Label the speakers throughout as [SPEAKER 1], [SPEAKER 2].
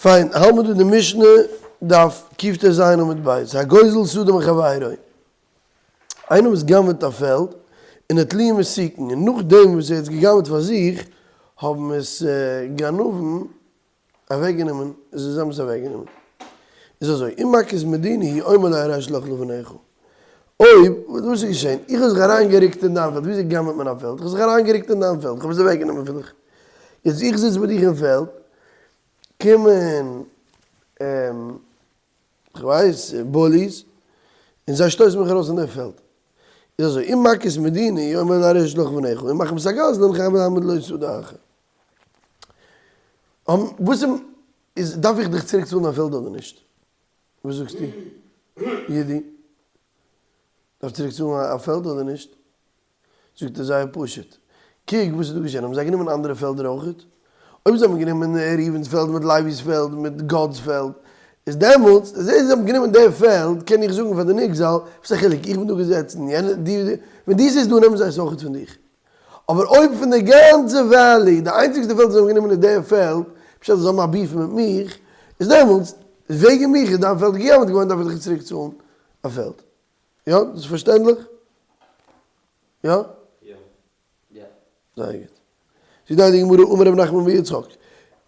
[SPEAKER 1] פיין, האלט מען דא די משנה, דף קטז עמוד ב', הגוזל שדה מחבירו, איינער וואס גנב'עט א פעלד, און נטלוהו מסיקין, און נאכדעם וואס ער האט עס געגנב'עט פאר זיך, האבן עס גנבים אוועקגענומען, זיי האבן עס אוועקגענומען. איז אזוי, אם מכת מדינה היא אומר לו הרי שלך לפניך. אויב, וואס איז געשען? איך האב זיך אריינגערוקט אין דיין פעלד, וויאזוי גנב'עט מען א פעלד? איך האב זיך אריינגערוקט אין דיין פעלד, איך האב עס אוועקגענומען פון דיך. יעצט איך זיץ מיט דיך אין פעלד, קומען כ'ווייס, bullies, און זיי שטויסן מיך ארויס פון דעם פעלד. איז אזוי, אם מכת מדינה היא אומר לו הרי שלך לפניך, אם מחמת הגזלן חייב להעמיד לו שדה אחר. וואס איז, דארף איך דיך צוריק צאלן דיין פעלד אדער נישט? וואס זאגסטו? אידי, דארף צוריק צאלן א פעלד אדער נישט? זאגט ער זייער פשוט, קוק וואס איז דא געשען, האבן זיי גענומען אנדערע פעלדער אויכעט? אויב זיי האבן גענומען ראובן'ס פעלד מיט לוי'ס פעלד מיט גד'ס פעלד, איז דעמאלטס, זיי זיי האבן גענומען די פעלד, קען איך זאגן פאר די נגזל, וואס איז א חילוק, איך בין דא געזעצן, יענער, די, ווען דו זיצט דא נעמען זיי עס אויכעט פון דיך. אבער אויב פון די גאנצע valley, די איינציגסטע פעלד וואס זיי האבן גענומען איז די פעלד, פשט אז זיי האבן א beef מיט מיך, איז דעמאלטס, וועגן מיך איז דיין פעלד געגנב'ט געווארן דארף איך דיך צוריק צאלן א פעלד. יא? דאס איז פארשטענדליך? יא?
[SPEAKER 2] יא.
[SPEAKER 1] זייער גוט. זאגט די הייליגע גמרא אמר רב נחמן בר יצחק,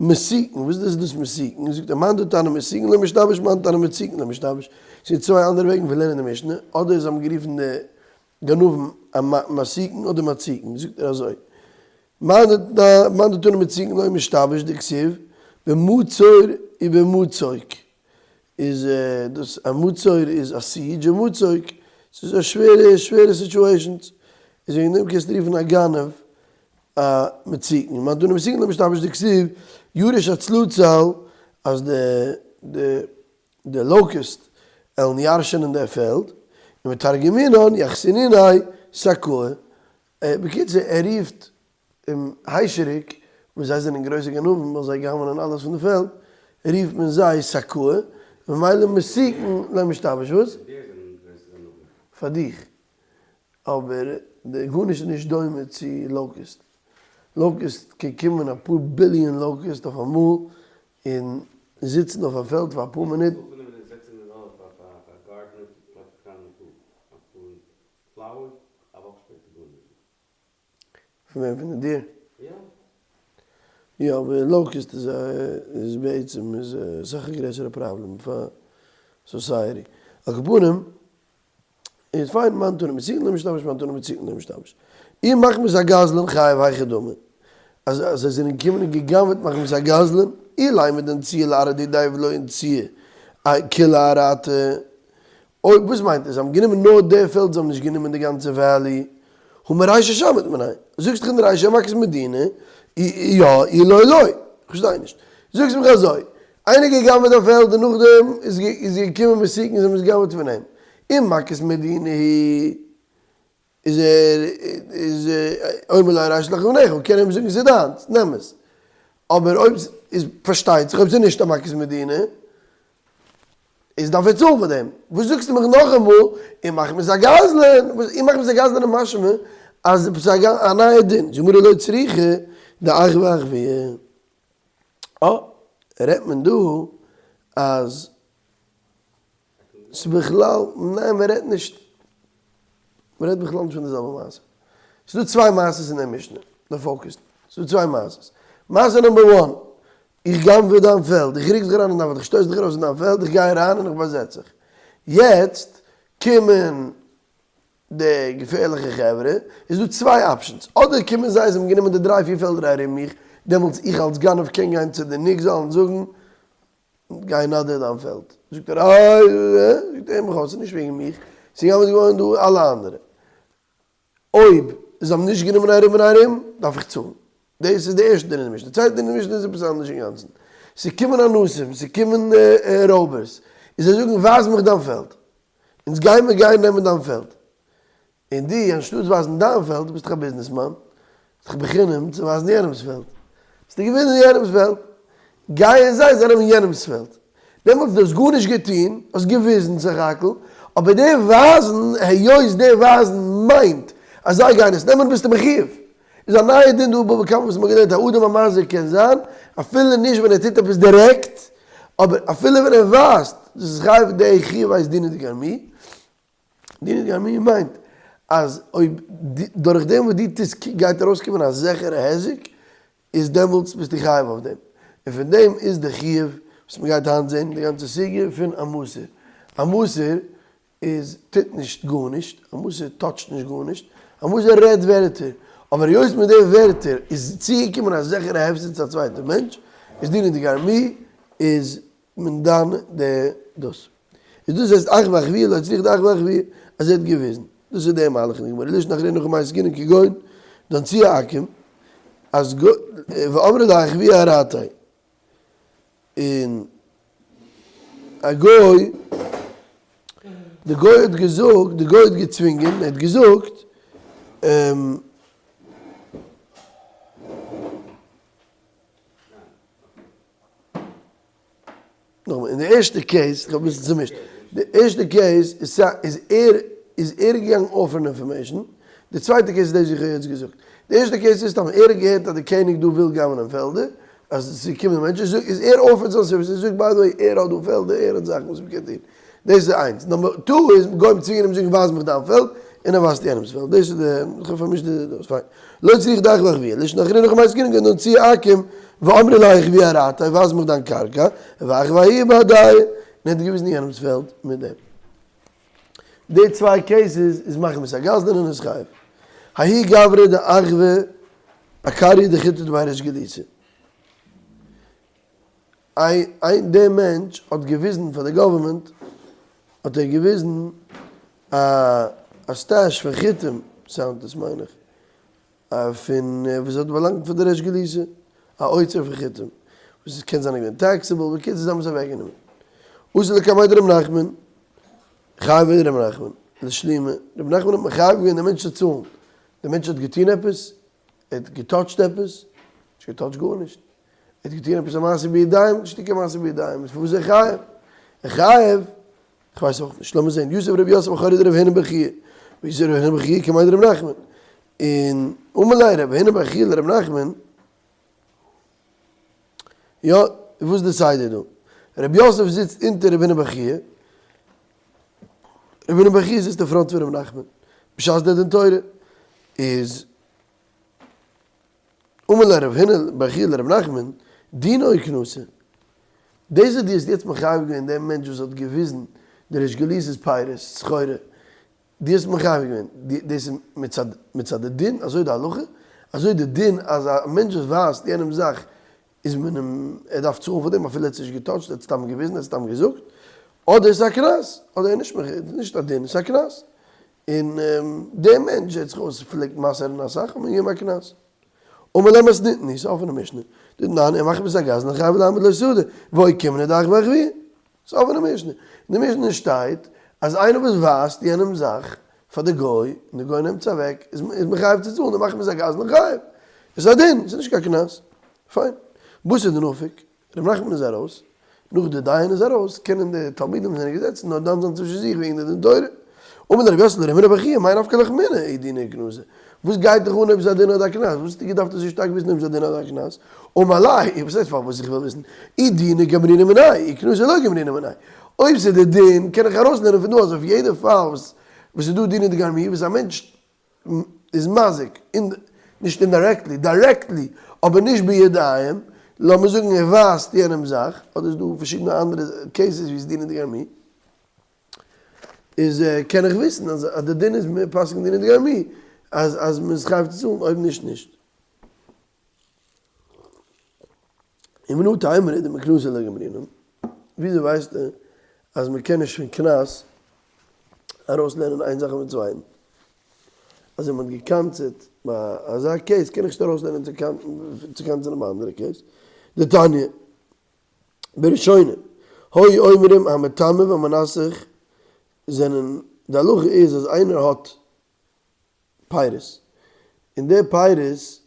[SPEAKER 1] מסיקין, וואס איז דאס מסיקין? זאגט ער מאן דתנא מסיקין לא משתבש מאן דתנא מציקין לא משתבש. ס'איז צוויי אנדערע וועגן פון לערנען די משנה, אדער זיי האבן גערופן די גנבים א מסיקין אדער מציקין, זאגט ער אזוי, מאן דתנא מציקין לא משתבש דכתיב במצור ובמצוק, איז דאס א מצור איז א siege און מצוק, ס'איז א שווערע שווערע situations, איז וועגן דעם קענסטו רופן א גנב א מציקן, מאן דתנא מסיקין לא משתבש דכתיב ירש עצלצל אז די די די locust עלן ירשענען די פעלד, און ותרגמינן יחסניניה שקאי, בקיצור ער רופט און היישעריק, וואס זיי זענען גרויסע גנבים ווייל זיי גנב'נען אלעס פון די פעלד, רופט מען זיי שקאי, ממילא מסיקין לא משתבש, וואס?
[SPEAKER 2] ווער זענען גרויסע גנבים?
[SPEAKER 1] פאר דיך. אבער די גארנישט איז נישט דומה צו locust. locust קען קומען אפאר ביליאן locust אויף אמאל און זיצן אויף א פעלד פאר אפאר מינוט.
[SPEAKER 2] 500 דאלער פאר א gardener צו פלאנצן אפאר flowers, א וואך שפעטער גארנישט.
[SPEAKER 1] פון וועם? פון די deer?
[SPEAKER 2] יא.
[SPEAKER 1] יא אבער locust איז א איז בעצם איז אסאך א גרעסערע פראבלעם פאר society. על כל פנים איז פיין מאן תנא מסיקין לא משתבש מאן תנא מציקין לא משתבש. אם מחמת הגזלן חייב היכי דמי. אז אז זיי זענען געקומען און גע'גנב'עט מחמת הגזלן אילימא דאנצוה לארעא דידיה ולא אנצוה כולה ארעתא אויב וואס מיינט עס? זיי האבן גענומען נאר די פעלד זיי האבן נישט גענומען די גאנצע valley? הא מרישא שמעת מינה? זאגסט דאך אין די רישא מכת מדינה יא אי לא לא. כ'פארשטיי נישט. זאגסט מיך אזוי, איינער געגנבעט א פעלד און נאכדעם איז איז געקומען מסיקין זיי האבן עס געגנבעט פון אים. אם מכת מדינה היא איז ער איז אומר לו הרי שלך לפניך קען ער אים זאגן ס'איז דיינס נעם עס. אבער אויב איז פארשטייט זיך אויב ס'איז נישט א מכת מדינה איז דארף ער צאלן פאר דעם. וואס זאגסטו מיך נאכאמאל, אם מחמת הגזלן, וואס אם מחמת הגזלן איז משמע אז עפעס א נייע דין, זאג מיר לא צריכא דאחוי אחויה. אה, רעדט מען דא אז ס'איז בכלל, ניין מען רעדט נישט, מען רעדט בכלל נישט פון די זעלבע מעשה. ס'איז דא צוויי מעשות אין דער משנה, די focus, ס'איז דא צוויי מעשות. מעשה number one, איך גנב'ע דיין פעלד, איך רוק זיך אריין אין דיין פעלד, איך שטויס דיך ארויס פון דיין פעלד, איך גיי אריין און איך באזעץ זיך. יעצט קומען די געפערליכע חברה, איז דא צוויי options, אדער קומען זיי, זיי האבן גענומען די דריי פיר פעלדער ארום מיך, דעמאלטס איך אלס גנב קען גיין צו די נגזל און זאגן, גיי נאדיר דיין פעלד. זאגט ער, איי, זאגט ער, מיך האט, ס'איז נישט וועגן מיך, ס'איז געגנב'עט געווארן דא אלע אנדערע. אויב זיי האבן נישט גענומען ארום און ארום, דארף איך צאלן. דאס איז די ערשטע דין אין די משנה. די צווייטע דין אין די משנה איז עפעס אנדערש אינגאנצן. ס'קומען אנסים, ס'קומען רויבערס, און זיי זאגן ווייז מיך דיין פעלד. אונז גיימיר גיין נעמען דיין פעלד. און דו, אנשטאטס ווייזן דיין פעלד, דו ביסט דאך א ביזנעסמאן, ביסט דאך בחינם צו ווייזן יענעמ'ס פעלד. האסטו געוויזן יענעמ'ס פעלד. גייען זיי, זיי נעמען יענעמ'ס פעלד. דעמאלטס דו האסט גארנישט געטון, האסט געוויזן סך הכל, אבער די ווייזן, היות די ווייזן מיינט אז זיי גייען עס נעמען, ביסטו מחיוב. איז א נייע דין דא בבא קמא וואס מ'האט געלערנט א אדם המזיק קען זיין. אפילו נישט ווען ער טוט עפעס דירעקט, אבער אפילו ווען ער ווייזט, דאס איז חייב די חיוב הייסט דינא דגרמי, דינא דגרמי מיינט אז אויב דורך דעם וואס דו טוסט גייט ארויסקומען א זיכערע היזק, איז דעמאלטס ביסטו חייב אויף דעם, און פון דעם איז די חיוב וואס מען גייט היינט זען די גאנצע סוגיא פון א מסור, א מסור איז טוט נישט גארנישט, א מסור touch ט נישט גארנישט, א מסור רעדט ווערטער, אבער היות מיט די ווערטער איז צוגעקומען א זיכערע הפסד צו א צווייטע מענטש, איז דינא דגרמי איז מען דן די דאס. איז דאס הייסט אחוה אחויה לא הצליח די אחוה אחויה אז ער האט געוויזן. דאס איז די מהלך אין די גמרא לישנא אחרינא נאך מאי עסקינן כגון דנציע עכו"ם אז ואמרי לאחויה ארעתיה און א גוי די גוי האט געזאגט די גוי האט געצווינגען ער האט געזאגט. נאכאמאל, אין די ערשטע case, איך האב אביסל צומישט, די ערשטע case איז סיי איז ער איז ער געגאנגען offer ן information, די צווייטע case איז דאס ווי איך האב יעצט געזאגט. די ערשטע case איז סתם ער האט געהערט אז די קעניג דא וויל גנב'נען פעלדער, אז עס קומען מענטשן, זאגט איז ער offer ט זיין service, ער זאגט by the way ער האט דא פעלדער, ער האט זאכן וואס מ'קען טון. דאס איז איינס. number two איז גוים צווינגען אים זאגן ווייז מיך דיין פעלד, און ער ווייזט יענעמס פעלד. דאס איז די, איך האב פארמישט די דאס, פיין. לא צריך דאך לך ווי, לישנא אחרינא כמאי עסקינן כגון דנציע עכו"ם ואמרי ליה אחויה ארעתיה, ווייז מיך דיין קרקע, ואחוה ההיא בהדיה, און ער האט געוויזן יענעמס פעלד מיט דעם. די צוויי cases איז מחמת הגזלן און איז חייב. ההוא גברא דאחוה אכריא דחיטי דבי ריש גלותא. איי דער מענטש האט געוויזן פאר די government האט ער געוויזן א א stash פון חיטים sound עס מיין איך פון וואס האט באלאנגט פאר די ריש גלותא א אוצר פון חיטים וואס עס קען זיין געווען taxable בקיצור זיי האבן עס אוועק גענומען אתא לקמיה דרב נחמן חייביה רב נחמן לשלומי רב נחמן האט מחייב געווען די מענטש צו צאלן די מענטש האט געטון עפעס ער האט גע touch ט עפעס? נישט גע touch ט גארנישט. ער האט געטון עפעס א מעשה בידיים? נישט קיין מעשה בידיים. איז פארוואס איז ער חייב? ער חייב? כ'ווייס אויך נישט. לאמיר זען. יתיב רב יוסף אחורי דרב הונא בר חייא. ויתיב רב הונא בר חייא קמיה דרב נחמן. און אמר ליה רב הונא בר חייא לרב נחמן. יא, וואס איז די סדר דא? רב יוסף זיצט אונטער רב הונא בר חייא. רב הונא בר חייא זיצט אין front פון רב נחמן. בשעת דער דין תורה איז אמר ליה רב הונא בר חייא לרב נחמן, דינא או קנסא? דאס וואס דו האסט יעצט מחייב געווען דעם מענטש וואס האט געוויזן די ריש גלותא'ס פירות, סחורה, דו האסט מחייב געווען, דאס איז מצד מצד די דין, אזוי די הלכה, אזוי די דין אז א מענטש וואס ווייזט יענעם זאך איז מען אים, ער דארף צאלן פאר דעם אפילו ער האט עס נישט גע touch ט, ער האט סתם געוויזן, ער האט סתם געזאגט, אדער עס איז א קנס, אדער ער איז נישט מחויב, נישט א דין, עס איז א קנס. און דער מענטש זעט זיך אויס פלעגט מסר'ן אסאך האט מען געגעבן א קנס. אמר ליה מתניתין, ס'איז א אפענע משנה. דתנן, המחמיס הגזלן חייב להעמיד לו שדה, ואוקימנא דאחוה אחויה. ס'איז א אפענע משנה. אין די משנה שטייט אז איינער וואס ווייזט יענעם זאך פאר די גוי, און די גוי נעמט עס אוועק, איז מחויב צו צאלן, המחמיס הגזלן חייב. עס איז א דין, עס איז נישט קיין קנס. פיין. בתר דנפק, ר' נחמן איז ארויס, נאך די דיין איז ארויס, קענען די תלמידים וואס זענען געזעצן נאר דן זיין צווישן זיך וועגן די דין תורה. אמר לר' יוסף לר' הונא בר חייא, מאי נפקא לך מינה, אי דינא קנסא? וואס גייט דיך אן אויב ס'איז א דין אדער א קנס? וואס האסטו געדארפט אזוי שטארק וויסן אויב ס'איז א דין אדער א קנס? אמר ליה, וואס הייסט פארוואס איך וויל וויסן? אי דינא גמרינן מיניה, אי קנסא לא גמרינן מיניה. אויב ס'איז די דין, קען איך ארויסלערנען פון דא אז אויף יעדע פאל וואס ס'איז דא דינא דגרמי וואס א מענטש איז מזיק, נישט indirectly, directly, אבער נישט בידיים, לאמיר זאגן ער ווייזט יענעם זאך, אדער איז דא פארשידענע אנדערע cases ווי עס דינא דגרמי, איז קען איך וויסן אז די דין איז מיר פסק'ן דינא דגרמי אז אז מען איז חייב צו צאלן, אויב נישט נישט. ומנא תימרא דמקנסא לא גמרינן, וויאזוי ווייסטו אז מען קען נישט פון קנס ארויסלערנען איין זאך אויפן צווייטן? אז ווען מען האט גע'קנס'עט ביי אזא case קען איך נישט ארויסלערנען צו קנס'ענען ביי אנדערע case. דתניא, בראשונה, היו אומרים המטמא והמנסך זענען, די הלכה איז אז איינער האט פירות, און די פירות איז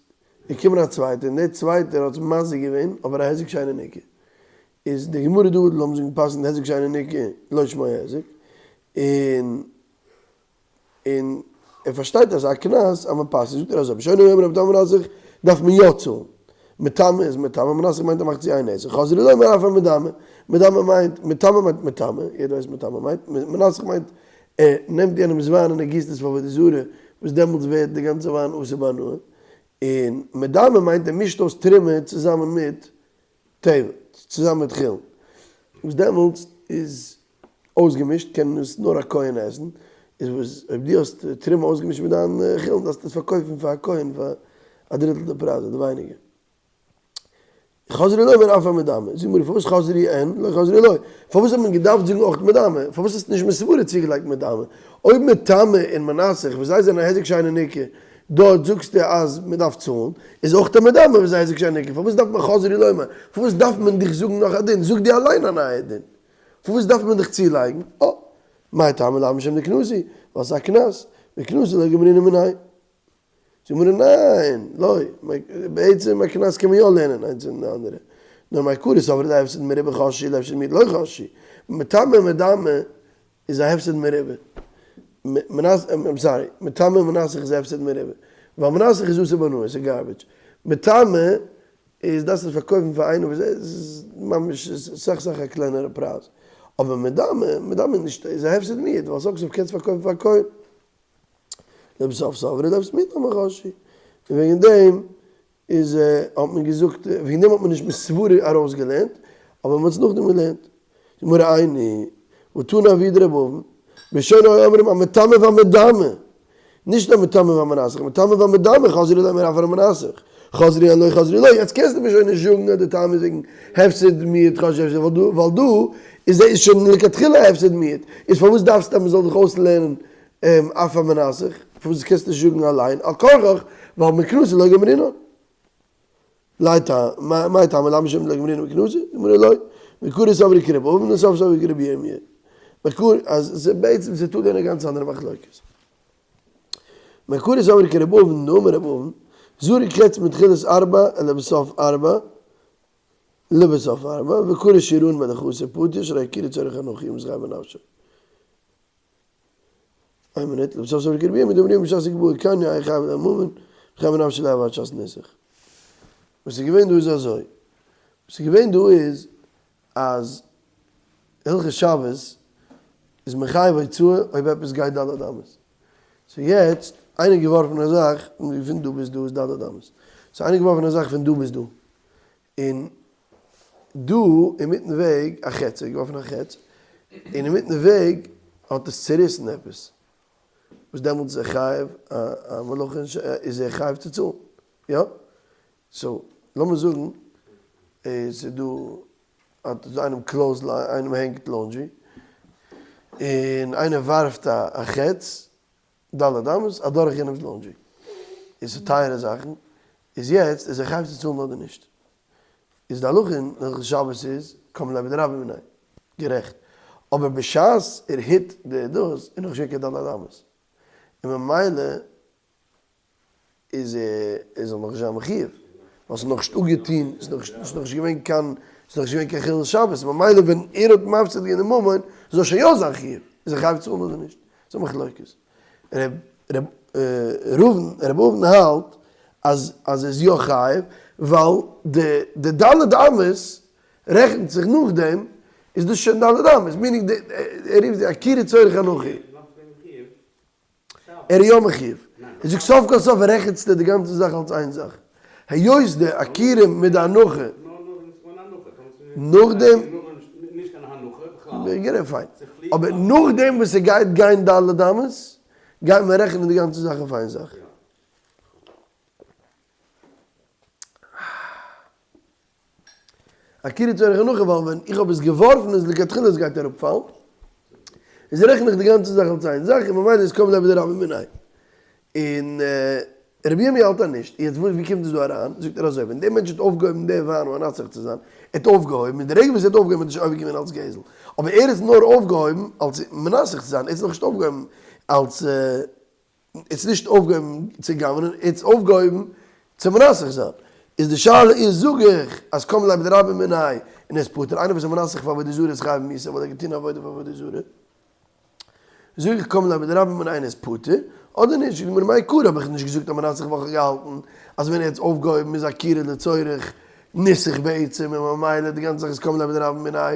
[SPEAKER 1] געקומען א צווייטער און דער צווייטער האט מזיק געווען אבער א היזק שאינו ניכר, איז די גמרא דא לאמיר זאגן פסק'נט היזק שאינו ניכר לא שמו היזק, און און ער פארשטייט אז א קנס אז מען פסק'נט זאגט ער אזוי בראשונה היו אומרים המטמא והמנסך דארף מען יא צאלן. מטמא איז מטמא, מנסך מיינט ער מאכט צו איין עסק, חזרו לומר אף המדמה, מדמה מיינט, מטמא מיינט מטמא, יעדער ווייסט מטמא מיינט, מנסך מיינט ער נעמט יענעמס וויין און ער גיסט עס פאר עבודה זרה, וואס דעמאלטס ווערט די גאנצע וויין אסור בהנאה, און מדמה מיינט ער מישט אויס תרומה צוזאמען מיט טבל, צוזאמען מיט חולין, וואס דעמאלטס איז אויסגעמישט קען עס נאר א כהן עסן, איז וואס אויב דו האסט תרומה אויסגעמישט מיט דיין חולין דארפסטו עס פארקויפן פאר א כהן פאר א דריטל די פרייז אדער ווייניגער. חזרו לומר אף המדמה, זאג מיר פארוואס חזרו אין לא חזרו לא, פארוואס האט מען געדארפט זאגן אויך מדמה, פארוואס האסטו נישט מסברה צוגעלייגט מדמה, אויב מטמא און מנסך וואס זיי זענען א היזק שאינו ניכר, דארט זאגסטו אז מען דארף צאלן, איז אויך א מדמה וואס איז א היזק שאינו ניכר, פארוואס דארף מען חזרו לומר, פארוואס דארף מען דיך זאגן נאך א דין, זאג דו אליין א נייע דין, פארוואס דארף מען דיך צולייגן, אה, מאי טעמא לאו משום דקנסא, ווייל ס'איז א קנס, וקנסא לא גמרינן מיניה. זאגט גמרא ניין, לא, בעצם א קנס קען מען יא לערנען איינס פון די אנדערע, נאר מעיקרא סברי להפסד מרובה חששו להפסד מועט לא חששו, מטמא ומדמה איז א הפסד מרובה, I'm sorry, מטמא ומנסך איז א הפסד מרובה, ווייל מנסך איז אסור בהנאה, ס'איז garbage, מטמא איז דארפסט עס פארקויפן פאר איינעם וואס איז ממש סאך סאך א קלענערע פרייז, אבער מדמה, מדמה איז נישט, איז א הפסד מועט, ווייל סוף כל סוף קענסט פארקויפן פאר א כהן. לבסוף סברי להפסד מועט נמי חששו, און וועגן דעם איז האט מען געזאגט, וועגן דעם האט מען נישט מסברה ארויסגעלערנט, אבער מען האט עס נאכדעם געלערנט. גמרא איני, ותנא אבוה דרבי אבין, בראשונה היו אומרים המטמא והמדמה, נישט המטמא והמנסך, המטמא והמדמה חזרו לומר אף על המנסך, חזרו אין לא חזרו לא, יעצט קענסטו מיר שוין נישט זאגן אז די טעם איז וועגן הפסד מועט חשש הפסד, ווייל דא איז איז שוין לכתחילה הפסד מועט, איז פארוואס דארפסטו אז מען זאל דיך אויסלערנען אף המנסך, פארוואס קענסטו נישט זאגן אליין על כרחך, ווייל מקנסא לא גמרינן. מאי טעמא למה משום דלא גמרינן מקנסא, גמרא לא, מעיקרא סברי כרבי אבין ולבסוף סברי כרבי ירמיה. מעיקרא, אז בעצם ס'איז תלוי אין א גאנץ אנדערע מחלוקת. מעיקרא סברי כרבי אבין דאמר רבי אבין, זרק חץ מתחילת ארבע ולבסוף ארבע, לבסוף ארבע, וקרא שירין מלאכתו פטור שהרי עקירה צורך הנחה ומתחייב בנפשו. איין מינוט, לבסוף סברי כרבי ירמיה דאמר רבי בשעת הגבהה קניא האי חייב לממון, וחייב בנפשו לא עבד שעת ניסוך. וואס איז געווען דא איז אזוי, וואס איז געווען דא איז אז הלכות שבת איז מחייב הוצאה אויב עפעס גייט ד' אמות. so יעצט, איינער האט געווארפן א זאך, פון דא ביז דא איז ד' אמות. so איינער האט געווארפן א זאך פון דא ביז דא. און דא אינמיטן וועג א חץ, ער האט געווארפן א חץ, און אינמיטן וועג האט עס צוריסן עפעס, וואס דעמאלטס איז ער חייב א מלאכה איז ער חייב צו צאלן, יא? so לאמיר זאגן עס איז דא האט דא איינעם clothes line איינעם הענגט laundry, און איינער ווארפט א חץ ד' אמות אדורך יענעמס laundry, איז ס'איז טייערע זאכן, איז יעצט איז ער חייב צו צאלן אדער נישט? איז די הלכה אין הלכות שבת איז קם ליה בדרבה מיניה, גערעכט, אבער בשעת ער hit די דאס איז נאכנישט געווען קיין ד' אמות, און ממילא איז ער זאל נאכנישט זיין מחיוב, ווייל ס'איז נאכנישט אפגעטון, ס'איז נאכנישט געווען קיין, ס'איז נאכנישט געווען קיין חילול שבת, ממילא ווען ער האט מפסיד געווען די ממון, זאל ער שוין יא זיין חיוב, איז ער חייב צאלן אדער נישט? ס'איז א מחלוקת. ר' אבן האלט אז אז ער איז יא חייב, ווייל די די ד' אמות רעכנט זיך נאכדעם, איז דאס שוין ד' אמות, meaning ער רופט די עקירה צורך אנכי. ער איז יא מחיוב. ער זאגט סוף כל סוף רעכענסטו די גאנצע זאך אלס איין זאך. היות די עקירה מיט די הנחה. נאכדעם. פיין. אבער נאכדעם וואס ס'גייט גיין ד' אמות, גייט מען רעכענען די גאנצע זאך אויף איין זאך. עקירה צורך הנחה ווייל ווען איך האב עס געווארפן איז לכתחילה עס גייט אראפפאלן, איז רעכן איך די גאנצע זאך אלס איין זאך און ממילא איז קם ליה בדרבה מיניה. און רבי ירמי' האלט אז נישט. יעצט וואס ווי קומט עס דא אריין? זאגט ער אזוי, ווען דער מענטש האט אויפגעהויבן די וויין מנסך צו זיין, ער האט אויפגעהויבן, און די רגע וואס ער האט אויפגעהויבן האט ער שוין אויפגעגעבן אלס גזל. אבער ער איז נאר אויפגעהויבן אלס מנסך צו זיין, ער איז נאכנישט אויפגעהויבן אלס איז נישט אויפגעהויבן צו גנב'נען, איז אויפגעהויבן צו מנסך זיין. איז די שאלה איז זאג איך אז קם ליה בדרבה מיניה און ער איז פטור, איינער וואס איז מנסך פאר עבודה זרה איז חייב מיתה ווייל ער האט געטון עבודה פאר עבודה זרה. זאג איך קם ליה בדרבה מיניה איז פטור, אדער נישט? זאגט די גמרא מעיקרא האב איך נישט געזאגט אז מנסך וואלט איך געהאלטן אז ווען ער האט עס אויפגעהויבן איז עקירה לצורך ניסוך בעצם און ממילא די גאנצע זאך איז קם ליה בדרבה מיניה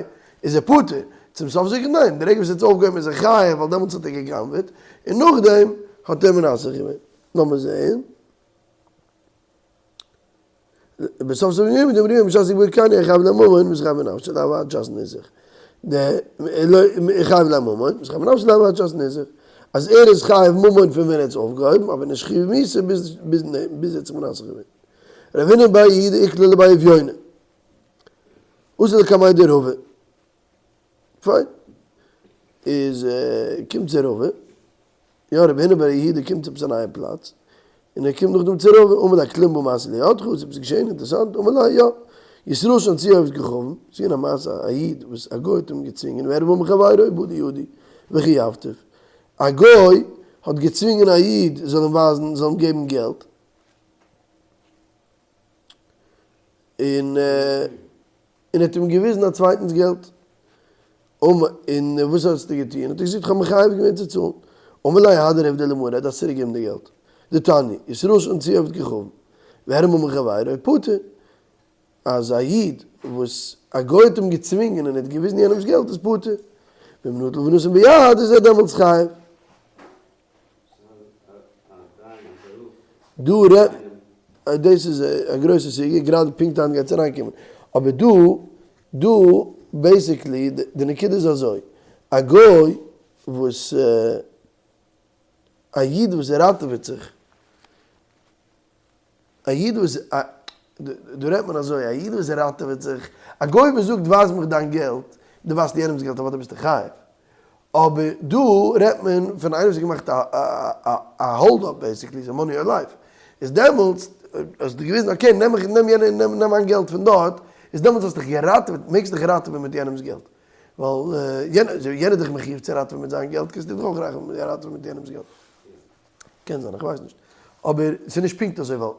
[SPEAKER 1] איז ער פטור, צום סוף זאג איך ניין, די רגע וואס ער האט עס אויפגעהויבן איז ער חייב ווייל דעמאלטס האט ער גע'גנב'עט און נאכדעם האט ער מנסך געווען. לאמיר זעהן. בסוף סוף יום דעם ריבם בשעת גיבור קני חייב לממון וואס חייב בנפשו לאו עד שעת ניסוך חייב לממון וואס חייב בנפשו לאו עד שעת ניסוך אז ער איז חייב ממון פון ווען ער האט עס אויפגעהויבן אבער נישט חיוב מיתה ביז ביז ביז ער האט זיך מנסך געווען. רבינא בר יהודה איקלע לבי אביונה אתא לקמיה דרבא פיין איז קומט צו רבא יא רבי הונא בר יהודה קומט צו עפעס א נייע פלאץ, און ער קומט נאכדעם צו רבא, אמר ליה כלום בא מעשה לידך, איז עפעס געשען אינטערעסאנט, אמר ליה יא, ישראל שהוציאו עובד כוכבים, ס'איז געווען א מעשה א איד וואס א גוי האט אים געצווינגען והראה ממון חברו בא לידי וחייבתיו, א גוי האט געצווינגען א איד זאל אים ווייזן זאל אים געבן געלט, און און האט אים געוויזן א צווייטנס געלט. און וואס האסטו געטון? האט ער געזאגט, איך האב מחייב געווען צו צאלן. אמר ליה הדר עבדיה למריה, ער דארף צוריק געבן די געלט. דתניא, ישראל שהוציאו עובד כוכבים, והראה ממון חברו, פטור. אז א איד וואס א גוי האט אים געצווינגען און ער האט געוויזן יענעמס געלט איז פטור. ואם נטל ונתן ביד איז ער דעמאלטס חייב. דא רעדט דאס איז א גרויסע סוגיא, גראדע פונקט היינט גייט עס אריינקומען, אבער דא דא basically די נקודה איז אזוי, א גוי וואס א איד וואס ראטעוועט זיך, א איד וואס דא רעדט מען אזוי, א איד וואס ראטעוועט זיך, א גוי וואס זאגט ווייז מיך דיין געלט, דו ווייזט יענעמס געלט אוודאי ביסטו חייב, אבער דא רעדט מען פון איינער וואס האט געמאכט א hold up basically, ס'איז money or life, איז דעמאלטס האסטו געוויזן okay נעם איך נעם יענע נעם מיין געלט פון דארט, איז דעמאלטס האסטו דיך געראטעוועט, מעגסט דיך ראטעווען מיט יענעמס געלט, ווייל יענער איז דיך מחיוב צו ראטעווען מיט זיין געלט, קענסטו דיך אויך ראטעווען מיט יענעמס געלט. קען זיין, איך ווייס נישט. אבער ס'איז נישט פונקט אזוי ווייל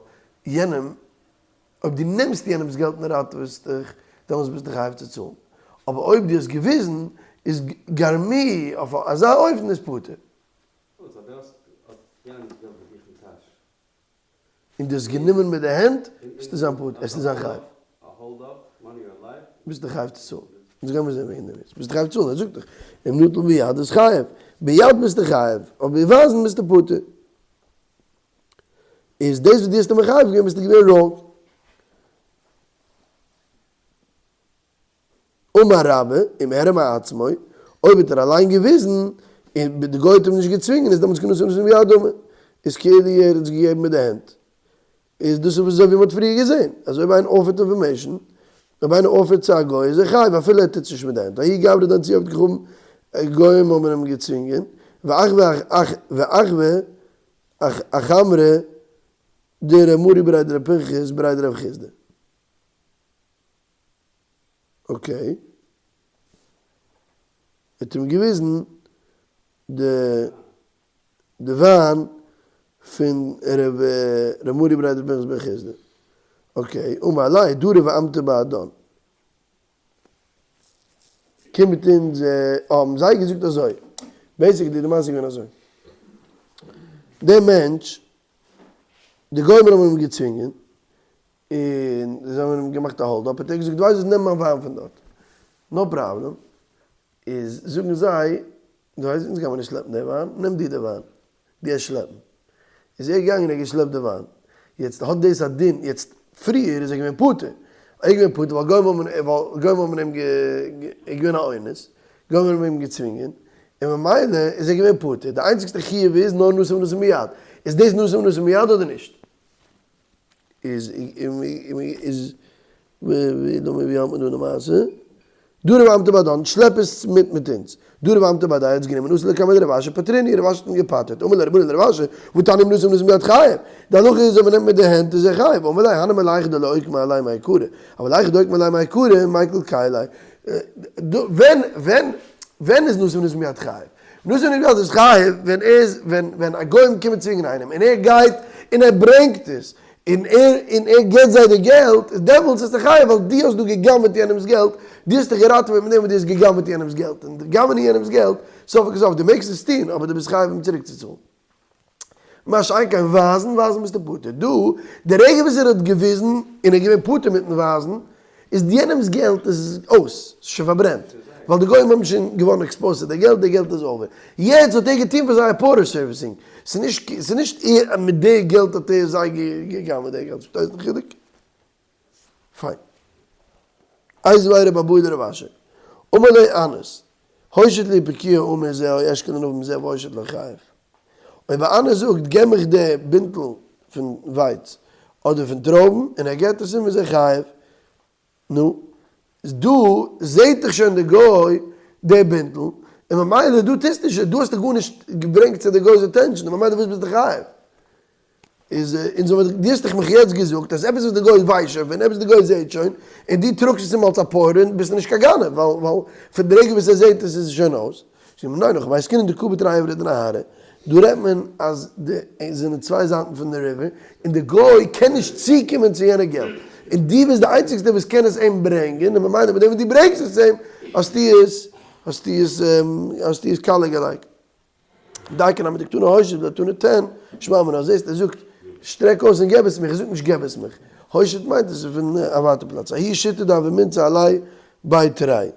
[SPEAKER 1] יענעם, אויב דו נעמסט יענעמ'ס געלט און ראטעוועסט דיך, דעמאלטס ביסטו חייב צו צאלן. אבער אויב דו האסט געוויזן, איז גרמי אויף אזא אופן איז פטור. און דו האסט גענומען מיט די הענט, וועסטו זיין פטור, וועסטו זיין חייב. ביסטו חייב צו צאלן. אונז גיימיר זען וועגן דעם יעצט. ביסטו חייב צאלן, ער זאגט דאך, אם נטל ביד איז חייב. ביד ביסטו חייב, אבער ווייזן ביסטו פטור. איז דאס וואס דו האסט אים מחייב געווען ביסטו געווען wrong. אמר רבה, אם הראה מעצמו, אויב האט ער אליין געוויזן, און די גוי האט אים נישט געצווינגען, איז דעמאלטס כנתן ונתן ביד דמי, איז כאילו ער האט עס געגעבן מיט די הענט. איז דאס איז אזוי ווי מ'האט פריער געזען, אז אויב איינער offer ט information, אויב איינער offer ט צו א גוי איז ער חייב אפילו ער טוט עס נישט מיט די הענט. ההוא גברא דאנצוהו עובד כוכבים, גוים האבן אים געצווינגען, ואחוה אחמרא דר' מרי בריה דר' פנחס בריה דרב חסדא. okay. ער האט אים געוויזן די די וויין פון ר' מרי בריה דר' פנחס בן חסדא. okay, אמר ליה דרי ואמטי בהדן. קום מיט אונז, האבן זיי געזאגט אזוי, basically די מעשה איז געווען אזוי, דער מענטש, די גוים האבן אים געצווינגען, און זיי האבן אים געמאכט א hold up, האט ער געזאגט, דו ווייסט וואס, נעם מיין וויין פון דארט, no problem, איז זאגן זיי, דו ווייסט אונז גיימיר נישט שלעפן די וויין, נעם דו די וויין, דו העסט שלעפן. איז ער געגאנגען און ער האט געשלעפט די וויין. יעצט האט דאס א דין, יעצט פריער איז ער געווען פטור, ער איז געווען פטור ווייל גוים האבן, ווייל גוים האבן אים גע, ער איז געווען א אונס, גוים האבן אים געצווינגען, און ממילא איז ער געווען פטור, די איינציגסטע חיוב איז נאר נתן ונתן ביד, איז דאס נתן ונתן ביד אדער נישט? איז איז ווי דא ווי האלט מען דא די מעשה? דרי ואמטי בהדן, שלעפ עס מיט מיט אונז. דרי ואמטי בהדיה האט עס גענומען אתא לקמיה דרב אשי פטרינהו, רב אשי האט אים געפטר'ט, אמר ליה רב הונא לרב אשי, והתניא אם נתן ונתן ביד חייב, די הלכה איז אז מען נעמט מיט די הענט איז ער חייב, אמר ליה הני מילי היכא דלא אוקמו עליה מעיקרא, אבל היכא דאוקמו עליה מעיקרא, מיקל כולי. ווען ווען ווען איז נתן ונתן ביד חייב? נתן ונתן ביד איז חייב ווען ער איז ווען ווען א גוים קומען צווינגען איינעם און ער גייט און ער ברענגט עס און ער און ער געבט זיי די געלט איז דעמאלטס איז ער חייב ווייל דו האסט דא גע'גנב'עט יענעמ'ס געלט, דו האסט דיך געראטעוועט מיט דעם וואס דו האסט גע'גנב'עט יענעמ'ס געלט און גנב'ענען יענעמ'ס געלט. סוף כל סוף דו מעגסט עס טון אבער דו ביסט חייב אים צוריק צו צאלן. מה שאין כן ווייזן, ווייזן ביסטו פטור. דא, די רגע וואס ער האט געוויזן און ער איז געווען פטור מיטן ווייזן, איז יענעמס געלט איז אויס, ס'איז שוין פארברענט, ווייל די גוים האבן שוין געווארן exposed צו די געלט, די געלט איז over. יעצט האט ער געטון פאר זיי א porter servicing, ס'איז נישט, ס'איז נישט ער מיט די געלט האט ער זיי געגנב'עט די געלט, פארשטייסט די חילוק? פיין. איתיביה רב אבהו לרב אשי, אמר ליה אנס, הושיט לי פקוע עמיר זה או אשכול ענבים זה והושיט לא חייב. אויב א אנס זאגט געב מיך די בינטל פון ווייץ אדער פון טרויבן און ער געבט עס אים איז ער חייב. נו, דא זעהט דאך שוין די גוי די בינטל, און ממילא דא טוסטו שוין, דא האסטו גארנישט געברענגט צו די גוי'ס attention, און ממילא וואס ביסטו חייב? איז אונז האבן דו האסט דאך מיך יעצט געזאגט אז עפעס וואס די גוי ווייסט שוין פון, עפעס די גוי זעהט שוין, און דו טראגסט עס אים אלס א porter, ביסטו נישט קיין גנב, ווייל ווייל פון די רגע וואס ער זעהט עס איז עס שוין אויס. זאגט מען ניין נאך בעסקינן דקא בתרי עברי דנהרא, דא רעדט מען אז די זענען צוויי זייטן פון די river, און די גוי קען נישט צוקומען צו יענע געלט, און דו ביסט די איינציגסטע וואס קען עס אים ברענגען, און ממילא מיט דעם וואס דו ברענגסט עס אים האסטו עס האסטו עס האסטו עס קאלע געלייגט. דייקא נמי דקתני הושיט ולא תנא תן, שמע מינה, זעסט ער זאגט שטרעק אויס און געב עס מיך, ער זאגט נישט געב עס מיך, הושיט מיינט עס איז פון א ווייטע פלאץ, ההיא שיטה דהוה מינצא עלי בי תרי.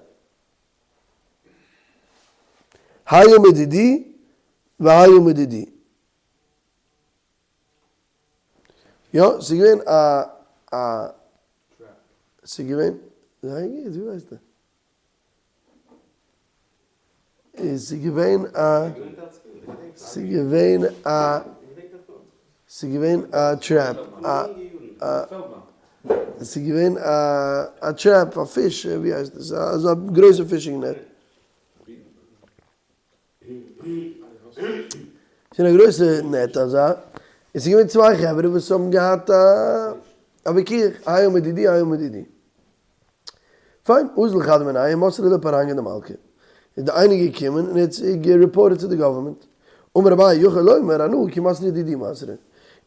[SPEAKER 1] האי מדידי והאי מדידי. יא, ס'איז געווען א א ס'איז געווען, זייער גוט, ווי ווייסטו? איז ס'איז געווען א ס'איז געווען א ס'איז געווען א trap א א ס'איז געווען א א trap פאר פיש ווי הייסט עס אזא גרויסע fishing net. ס'איז געווען א גרויסע net אזא, און ס'איז געווען צוויי חברה וואס האבן געהאט א א וויכוח, האי אמר דידי האי אמר דידי. פיין, אזל חד מינייהו מסרי לפרהנגא דמלכא, איז די איינער געקומען און ער האט געריפארטעד צו די government, אמר אביי יכול לומר אנא כי מסרי דידי מסרי,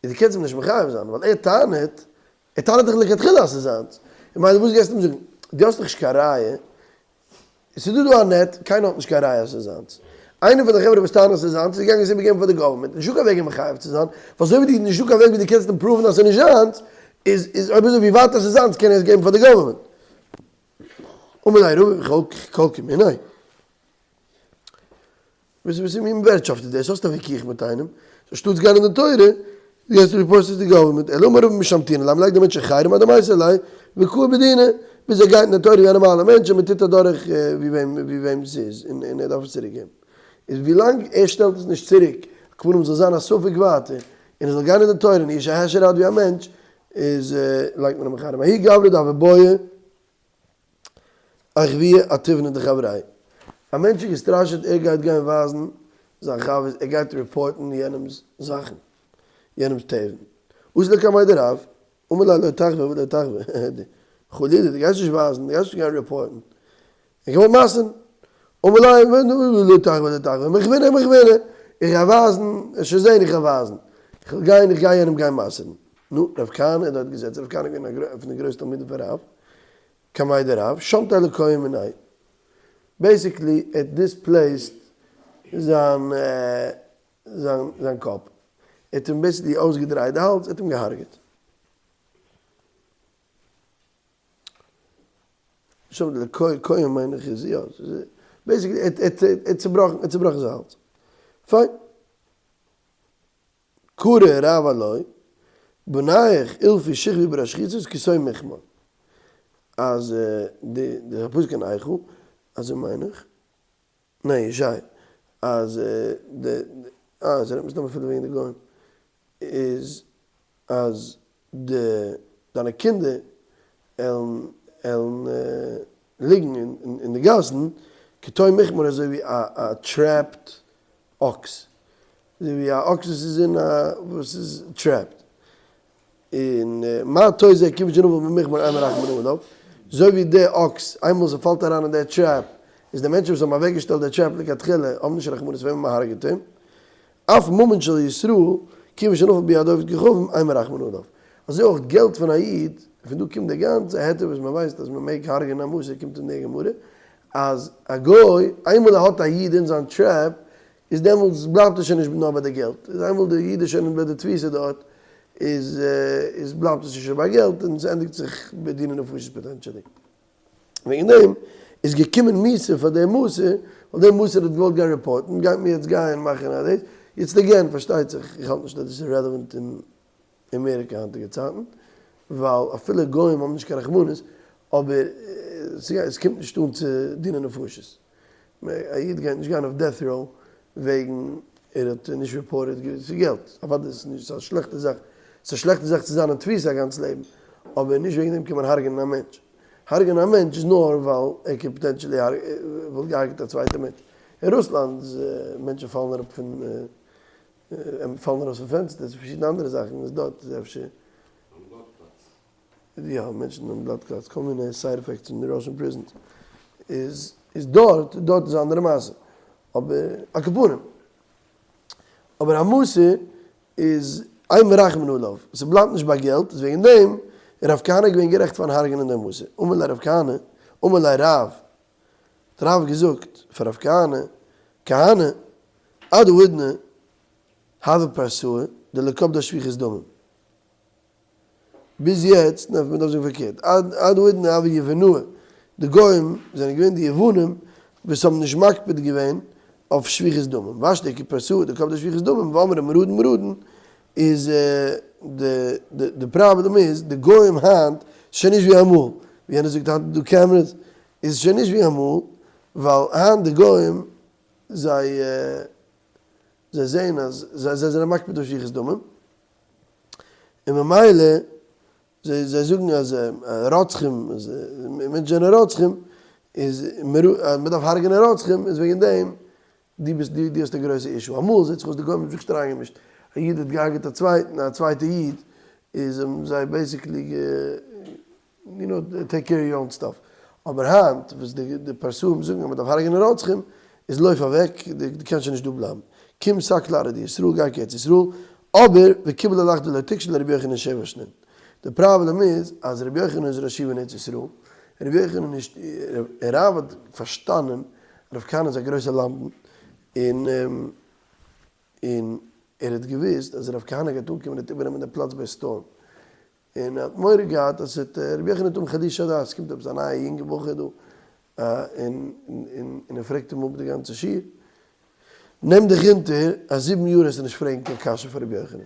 [SPEAKER 1] איז דו קענסט אים נישט מחייב זיין, ווייל ער טענה'ט, ער טענה'ט דאך לכתחילה אז ס'איז זיינס, און מילא וואס גייסטו אים זאגן, דו האסט דאך נישט קיין ראיה, ס'איז דא דא א net, קיינער האט נישט קיין ראיה אז ס'איז זיינס. איינער פון די חברה וואס טענה'ן אז ס'איז זיינס איז געגאנגען עס איבערגעבן פאר די government, נישטא קיין וועג אים מחייב צו זיין, ווייל אזוי ווי די נישטא קיין וועג ווי דו קענסט אים prove ן אז ס'איז נישט זיינס, איז איז אויב אזוי ווי ווייט אז ס'איז זיינס קען ער עס געבן פאר די government. אמר ליה רבא כל כמיניה. וואס וואס מין ווערטשאפט איז דאס? האסט א וויכוח מיט איינעם, אנשטאטס גיין אין די תורה, גייסטו report ן צו די government, אלא אמר רבא משמתינן ליה, מ'לייגט די מענטש אין חרם עד דמייתי ליה, וקאי בדינא, ביז ער גייט אין די תורה ווי א נארמאלער מענטש און מ'טוט אדורך ווי וועם ווי וועם ס'איז און און ער דארף עס צוריק געבן. איז ווילאנג ער שטעלט עס נישט צוריק, הכוונה זאל זיין א ספק ווייטער, און ער זאל גיין אין די תורה און יש א הכשר האט ווי א מענטש, איז לייגט מען אים אין חרם. ההוא גברא דהוה בעי. אחויי אתיבנא דחבריה. א מענטש איז געסטראשעט ער גייט גיין ווייזן זיין חבר ער גייט report ן יענעמס זאכן יענעמס תבן. אזל לקמיה דרב, אמר ליה לא תחוי ולא תחוי, חלילה דו גייסט נישט ווייזן דו גייסט נישט גיין report ן. ער געוואלט מסר'ן. אמר ליה לא תחוי ולא תחוי, מחוינא מחוינא, איך גיי ווייזן, וועסט שוין זען איך גיי ווייזן. איך וועל גיין איך גיי יענעם גיין מסר'ן. נו, רב כהנא איז דארט געזעצן, רב כהנא איז געווען פון די גרויסע תלמידים פון רב, קמיה דרב, שמתיה לקועיה מיניה. basically ער האט displaced זיין זיין זיין קאפ. ער האט אים basically אויסגעדרייט די האלז, ער האט אים געהארגעט. שמתיה לקועיה מיין איך איז יא, basically ער האט צובראכן, ער האט צובראכן זיין האלז. פיין. קרא רב עילוי, בנייך אילפי שכבי ברשחיתות כסוי מכמר. אז די די פסוק אין איכה, אזוי מיין איך, ניין ישעי', אז די אה זיי רעדט מסתמא אפילו וועגן די גוים, איז אז די דיינע קינדער עלן עלן ליגן אין די גאסן כתוי מכמר אזוי ווי א א trapped אקס, אזוי ווי א אקס וואס איז אין א וואס איז trapped, און מה תוי זה כיוון שנפל במכמר אין מרחמין עליו, אזוי ווי די אקס איינמאל ס'פאלט אריין אין די trap איז די מענטשן וואס האבן אוועקגעשטעלט די trap לכתחילה האבן נישט רחמנות ווען מ'הרג'עט אים, אף ממון של ישראל כיוון שנפל ביד עובד כוכבים אין מרחמין עליו. אזוי אויך געלט פון א איד, פון דא קומט די גאנצע היתר וואס מ'ווייסט אז מ'מעג הרג'ענען א מסור קומט אין די גמרא. אז א גוי איינמאל ער האט א איד אין זיין trap איז דעמאלטס בלייבט ער שוין נישט נאר ביי די געלט, איז איינמאל די איד איז שוין ביי די תפיסה דארט איז איז בלייבט עס נישט ביי געלט און עס ענדיגט זיך בדיני נפשות potentially. וועגן דעם איז געקומען מיתה פאר דעם מסור, ווייל דער מסור האט געוואלט גיין report ן, גייט מיר יעצט גיין מאכן א דאס, יעצט again פארשטייט זיך איך האלט נישט אז דאס איז relevant אין אמעריקע היינטיגע צייטן, ווייל אפילו גוים האבן נישט קיין רחמנות, אבער עס קומט נישט אן צו דיני נפשות. א איד גייט נישט גיין אויף death row וועגן ער האט נישט reported ס'איז געלט, אוודאי איז נישט, ס'איז א שלעכטע זאך, ס'איז א שלעכטע זאך צו זיין אין תפיסה א גאנץ לעבן, אבער נישט וועגן דעם קען מען הרג'נען א מענטש. הרג'נען א מענטש איז נאר ווייל ער קען potentially וואלט געהארגעט א צווייטע מענטש. אין רוסלאנד איז מענטשן פאלן אראפ פון פאלן ארויס פון פענסטערס און פארשידענע אנדערע זאכן איז דארט איז אפשר.
[SPEAKER 2] האבן blood clots.
[SPEAKER 1] יא, מענטשן האבן blood clots, כל מיני side effects אין די Russian prisons. איז איז דארט, דארט איז א אנדערע מעשה. אבער על כל פנים. אבער א מסור איז אין מרחמין עליו. ס'בלייבט נישט ביי געלט, איז וועגן דעם איז רב כהנא געווען גערעכט פארן הרג'נען דעם מסור. אמר ליה רב כהנא, אמר ליה רב, האט רב געזאגט פאר רב כהנא, כהנא, עד האידנא הוה פרסאה דלא קפדי שפיכות דמים. ביז יעצט, ניין מען דארף זאגן פארקערט, עד האידנא הוה יוונאי, די גוים זענען געווען די יוונים וואס האבן נישט מקפיד געווען אויף שפיכות דמים, והשתא איכא פרסאה דקפדי שפיכות דמים ואמרי מרדין מרדין, איז די די פראבלעם איז די גוים היינט איז שוין נישט ווי אמאל, ווי יענער זאגט היינט איז דא cameras, איז שוין נישט ווי אמאל, ווייל היינט די גוים זיי זיי זעהן אז זיי זיי זענען מקפיד אויף שפיכות דמים, און ממילא זיי זיי זאגן אז רוצחים, מענטשן זענען רוצחים, איז מען דארף הרג'נען רוצחים, איז וועגן דעם דו ביסט דו דו האסט א גרויסע issue, אמאל זעט זיך אויס די גוים האבן זיך נישט אריינגעמישט, א איד האט געהארגעט א צווייטן א צווייטע איד, איז האבן זיי basically you know take care your own stuff, אבער היינט וואס די די פרסאים זאגן אז מען דארף הרג'נען רוצחים, איז לויף אוועק, דו קענסט שוין נישט דא בלייבן, קום סק לארעא דישראל גיי קיין ארץ ישראל, אבער וקיבל עלך דלא תקשי לרבי יוחנן שבע שנין, די פראבלעם איז אז רבי יוחנן איז ראש ישיבה אין ארץ ישראל, רבי יוחנן נישט, רב האט פארשטאנען רב כהנא איז א גרויסער למדן, און און ער האט געוואוסט אז רב כהנא גייט אנקומען און איבערנעמען די פלאץ ביי storm, און ער האט מורא געהאט אז ס'וועט רבי יוחנן וועט האבן חידושי הדעת, ס'קומט עפעס א נייע יונגע בחור דא, און און ער פרעגט אים אפ די גאנצע שיעור, נעם דיך אונטער אז זיבן יאר וועסטו נישט פרעגן קיין קשיא פאר רבי יוחנן.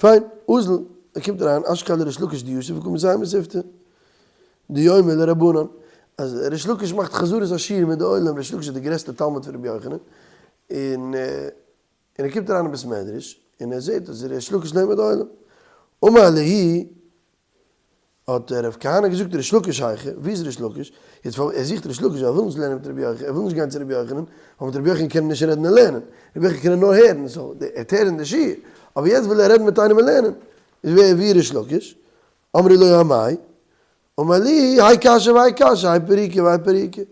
[SPEAKER 1] פיין, אזל, ער קומט אריין, אשכחיה לריש לקיש דיתיב וקא מסיים מתיבתא דיומא לרבנן, אז ריש לקיש מאכט חזרת השיעור מיט די עולם, ריש לקיש איז די גרעסטע תלמיד פון רבי יוחנן, און און ער קומט אריין אין בית מדרש, און ער זעט אז ריש לקיש לערנט מיט די עולם. אמר להו האט רב כהנא געזאגט ריש לקיש היכא, ווי איז ריש לקיש? יעצט פארוואס ער זוכט ריש לקיש ווייל ער וויל נישט לערנען מיט רבי יוחנן, ער וויל נישט גיין צו רבי יוחנן, ווייל מיט רבי יוחנן קען ער נישט רעדן און לערנען, רבי יוחנן קען ער נאר הערן, so ער וועט הערן די שיעור, אבער יעצט וויל ער רעדן מיט איינעם און לערנען, איז ווער ווי ריש לקיש? אמרי לו אמאי? אמר להו האי קשיא והאי קשיא, האי פירוקא והאי פירוקא.